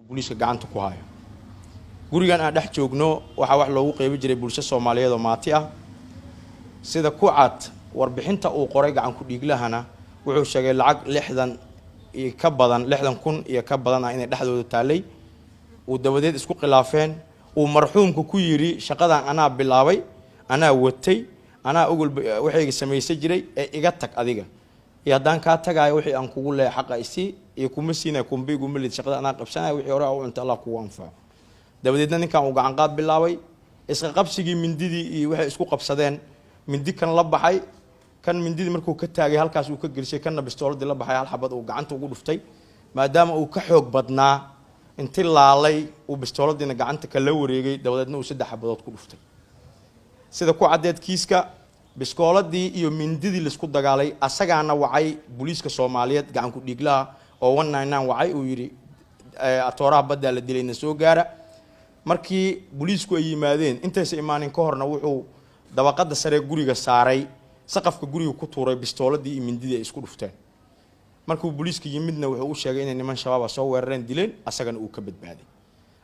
Booliiska gacanta ku hayo. Gurigan aan dhex joogno waxaa wax loogu qeybi jiray bulsho Soomaaliyeed oo maati ah. Sida ku cad warbixinta uu qoray gacan ku dhiiglahana, wuxuu sheegay lacag 60 iyo ka badan, 60,000 iyo ka badan ah, inay dhexdooda taalay, uu dabadeed isku khilaafeen, uu marxuumka ku yidhi: "Shaqadan anaa bilaabay, anaa watay, anaa ogolba waxayga samaysan jiray ee iga tag adiga, iyo haddaan kaa tagaayo wixii aan kugu leehay xaqa isii iyo kuma siinaya, kumba iguma lid, shaqada anaa qabsanaya, wixii hore u cunta Allah kugu anfaco." Dabadeedna ninkan uu gacan qaad bilaabay, isqa qabsigii mindidii iyo waxay isku qabsadeen, mindi kan la baxay, kan mindidii markuu ka taagay halkaas uu ka gelisay, kanna bistooladii la baxay, hal xabad uu gacanta ugu dhuftay. Maadaama uu ka xoog badnaa, inti laalay uu bistooladiina gacanta kala wareegay, dabadeedna uu 3 xabadood ku dhuftay. Sida ku caddeed kiiska, biskooladii iyo mindidii laisku dagaalay, asagaana wacay booliiska Soomaaliyeed, gacan ku dhiiglaha oo 199 wacay, uu yidhi: "Atooraha baddaa la dilayna, soo gaara." Markii booliisku ay yimaadeen, intaysa imaanin ka horna, wuxuu dabaqada sare guriga saaray, saqafka guriga ku tuuray bistooladii iyo mindidii ay isku dhufteen. Markuu booliiska yimidna, wuxuu u sheegay inay niman Shabaaba soo weerareen, dileen, asagana uu ka badbaaday.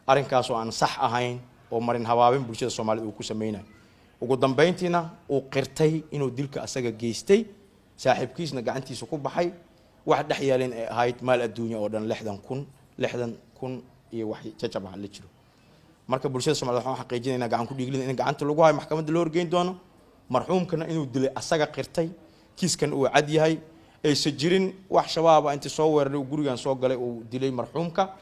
Arrinkaas oo aan sax ahayn oo marin habaabin bulshada Soomaalida uu ku sameynayo, ugu dambeyntiina uu qirtay inuu dilka asaga geystay, saaxiibkiisna gacantiisa ku baxay, wax dhex yaaleen ay ahayd maal adduunya oo dhan 60,000, 60,000 iyo wax jajab ah la jiro. Marka bulshada Somaliyed waxaan xaqiijinaynaa gacan ku dhiiglida in gacanta lagu hayo, maxkamadda loo horgeyn doono, marxuumkana inuu dilay asaga qirtay, kiiskan uu cad yahay, aysa jirin wax Shabaaba intii soo weeraray uu gurigan soo galay uu dilay marxuumka.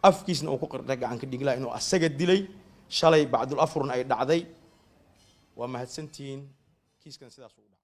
Afkiisna uu ku qirtay gacanka dhiglaha inuu asaga dilay, shalay bacdul afurna ay dhacday. Waa mahadsantihiin. Kiiskan sidaas ugu dhacay.